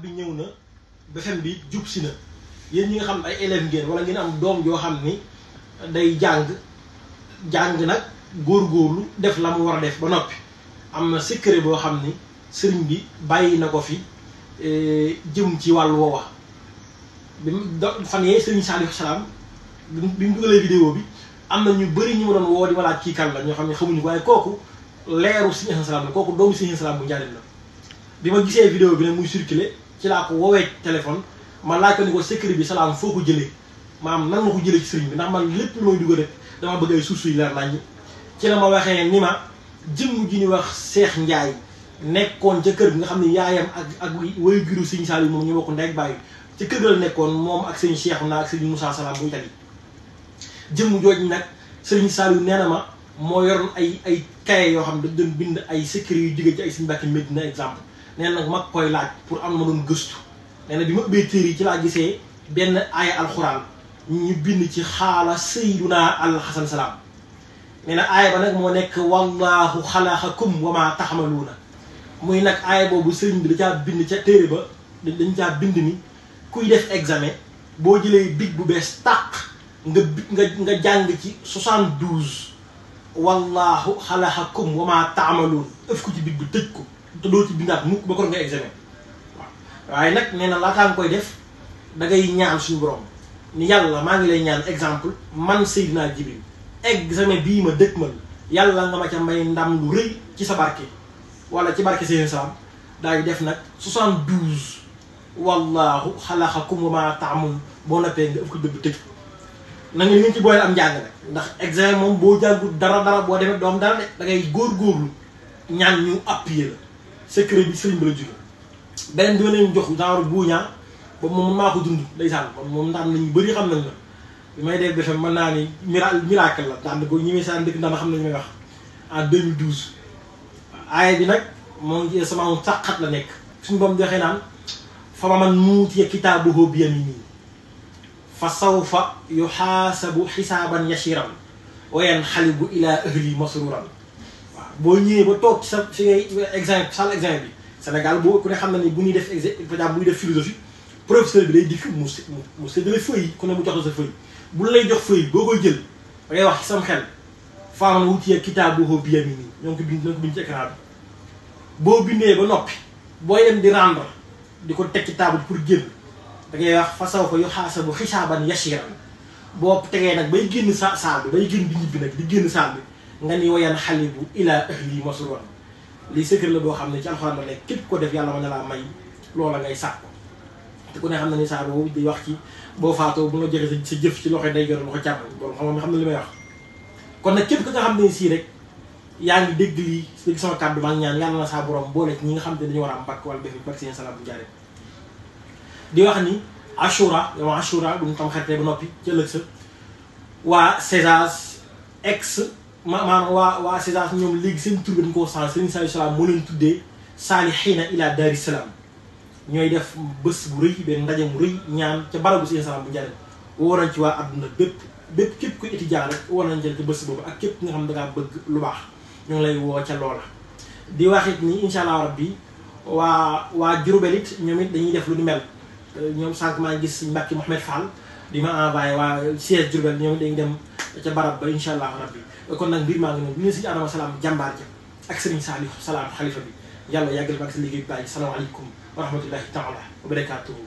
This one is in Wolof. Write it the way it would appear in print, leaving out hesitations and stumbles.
bi ñëw na BFEM bi jub si na yéen ñi nga xam ne ay élèves ngeen wala ngeen am doom joo xam ni day jàng nag góorgóorlu def la mu war a def ba noppi am na secret boo xam ni sëriñ bi bàyyi na ko fi jëm ci wàllu woowa bi fan yee sëriñ Saliou Salaam bi mu dugalee vidéo bi am na ñu bëri ñu ma doon woo di ma laaj kii kan la ñoo xam ne xamuñu ko waaye kooku leeru sëriñ Salaam la kooku doomu sëriñ Salaam bu njariñ la bi ma gisee vidéo bi nag muy circulé ci laa ko woowee téléphone ma laaj ko ni ko secret bi Salaam foo ko jëlee maanaam nan nga ko jëlee ci sëriñ bi ndax man lépp lu may dugal rek dama bëgg ay sources yu leer naññi ci la ma waxee ni ma jëmm ji ni wax Cheikh Ndiaye nekkoon ca kër gi nga xam ne yaayam ak way juru sëriñ Saliou moom ñu bokk ndey ak bàyyi ca kër ga la nekkoon moom ak sëriñ Cheikh naa ak sëriñ Moussa Salaam bu Italie jëmm jooju nag sëriñ Saliou nee na ma moo yoroon ay kaye yoo xam ne dañ bind ay secret yu jóge ci ay sëriñ Mbàkke Medina exemple nee na nag ma koy laaj pour am na ma doon gëstu nee na bi ma ubbee téere yi ci laa gisee benn aaya alxuraan ñu bind ci xaala sayyiduna alxasan salaam nee na aaya ba nag moo nekk wallahu xalaqakum wa ma taxmaluuna muy nag aaya boobu sëriñ bi da caa bind ca téere ba dañ caa bind ni kuy def examen boo jëlee big bu bees tàq nga jàng ci 72 wallahu xalaqakum wa ma taamaluun ëf ko ci big bi tëj ko te doo ci bindaat mukk ba ko nga examen waaw waaye nag nee na laataa nga koy def da ngay ñaan suñu borom ni yàlla maa ngi lay ñaan exemple man Seydina Jibril examen bii ma dëkkmal yàlla nga ma ca may ndam lu rëy ci sa barke wala ci barke Seydina Salaam daay def nag 72 wallahu xalaqakum wa ma taamaluun boo noppee nga ëf ko bëgg tëj na nga ñu ci boole am njàng nag ndax examen moom boo jàngut dara boo demee doom dara de da ngay góorgóorlu ñaan ñu appuyer la secret bi sëriñ bi la jóge beneen bi ma leen jox genre buuñaa boobu moom maa ko dund ndeysaan moom ndax nañu bëri xam nañ la bi may def BFEM mën naa ni miracle la daan ko ñëwee saan dëkk ndax xam nañu may wax en 2012 aaya bi nag moo ngi sama sàqat la nekk suñu boom joxee naan fa ma man nuutiya kitaabahu bi yamiinihi fa sawfa yuxaasabu xisaaban yasiran wa yanxalibu ila ahli masruran waaw boo ñëwee ba toog ci sa fi ngay examen salle examen bi Sénégal boo ku ne xam na ni bu ñuy def par exemple bu ñuy def philosophie professeur bi day dikk mu séddale feuille ku ne mu jox la sa feuille bu la lay jox feuille boo koy jël da ngay wax ci sam xel fa man nuutiya kitaabahu bi yamiinihi ñoo ngi ko bind ci écran bi boo bindee ba noppi booy dem di rendre di ko teg ci table pour génn da ngay wax fa sawfa yuxaasabu xisaaban yasiran boo tegee nag bay génn saal bi bay génn di ñibbi nag di génn saal bi nga ni wa yanxalibu ila ahli masruran lii secret la boo xam ne ci alxuraan la nekk képp ko def yàlla mën na laa may loola ngay sàkku te ku ne xam na ni saa boobu di wax ci boo faatoo bu nga joxe sa jëf ci loxo day gën loxo càmmoñ loolu xam na li may wax kon nag képp ka nga xam ne sii rek yaa ngi dégg lii dégg sama kàddu maa ngi ñaan yàlla na saa borom boole ci ñi nga xam ne dañu war a am mbàkk wala BFEM barke Sëriñ Salaam bu Njaaréem di wax ni Ashura yow Ashura bu ñu tam xaritee ba noppi ci ëllëg sa waa César maanaam waa César ñoom léegi seen tur bi dañu ko sens Sëriñ Saliou Salaam moo leen tuddee saalihiina ila daari salaam ñooy def bés bu rëy benn ndaje mu rëy ñaan ca barabu Sëriñ Salaam bu Njaaréem woo nañ ci waa àdduna bépp képp kuy étudiant rek woo nañ ci bés boobu ak képp nga xam ne dangaa bëgg lu baax ñu ngi lay woo ca loola di wax it ni incha allah rabbi waa Jurbel it ñoom it dañuy def lu ni mel ñoom sànq maa ngi gis Mbacke Mouhamed Fall di ma envoyé waa siège Diourbel ñoom dañuy dem ca barab ba incha allah rabbi kon nag mbir maa ngi noonu bu ñu Sëriñ Adama Salaam jàmbaar ja ak Sëriñ Saliou Salaam xalifa bi yàlla yàggal ma ak sa liggéey bi bàyyi salaamaaleykum wa rahmatullahi taala wa barakaatuhu